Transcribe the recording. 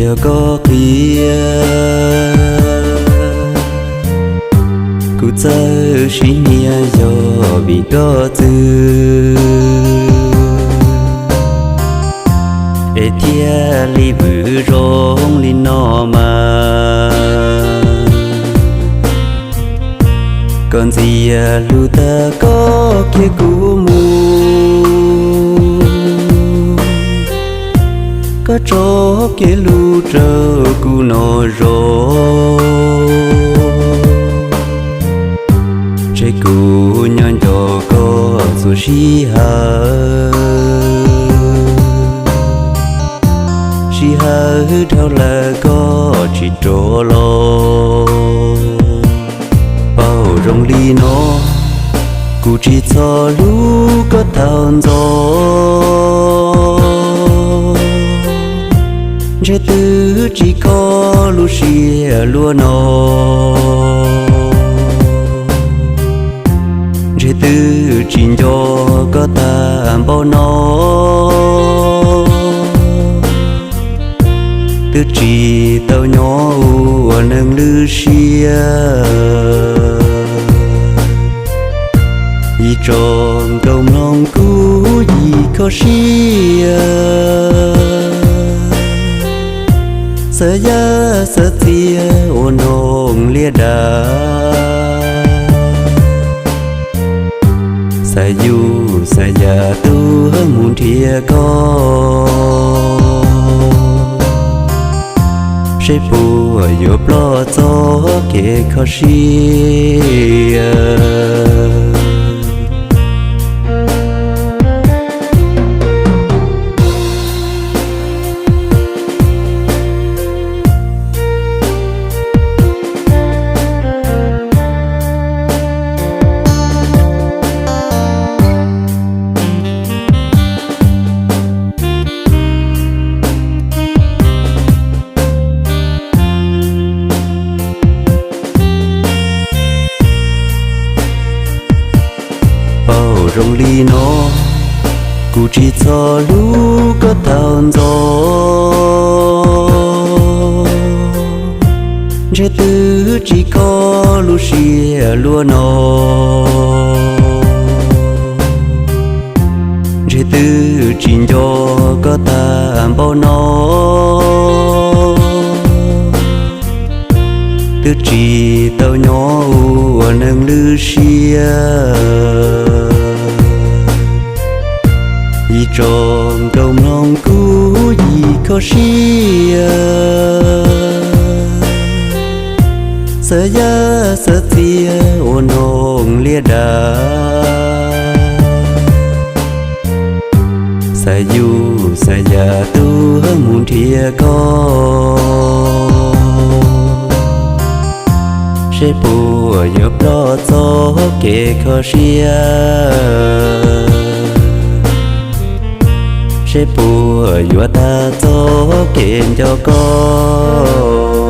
Yog koj qhia, kuv txawj sib hnia yog vim koj txwv, es thiaj li vwm zoo li no mas. Koj ntxias lus tag koj khiav kuv mus, koj tso kev hlub rau kuv no zog. Tseg kuv nyob nco koj txhua sij hawm, sij hawm dhau lawm koj tsis rov los. Paub zoo li no, kuv tsis txhob hlub koj tau ntxov. Ntshe twb tsis kho lub siab luaj no, ntshe twb tsis nco koj tag npaum no. Twb tsis tau nyob ua neeg lwj siab, yim tsoom nkauj mloog kuv yim kho siab. Xav yaj xav txias ua noog liaj dav, xav yus xav yam tuaj mus nrhiav koj, seb puas yuav ploj txoj kev kho siab. Paub zoo li no, kuv tsis txhob hlub koj tau ntxov. Ntshe twb tsis kho lub siab luaj no, ntshe twb tsis nco koj tag npaum no. Twb tsis tau nyob ua neeg lwj siab, yim tsoom nkauj mloog kuv yim kho siab. Xav yaj xav txias ua noog liaj dav, xav yus xav yam tuaj mus nrhiav koj, seb puas yuav ploj txoj kev kho siab, seb puas yuav tag txoj kev nco koj.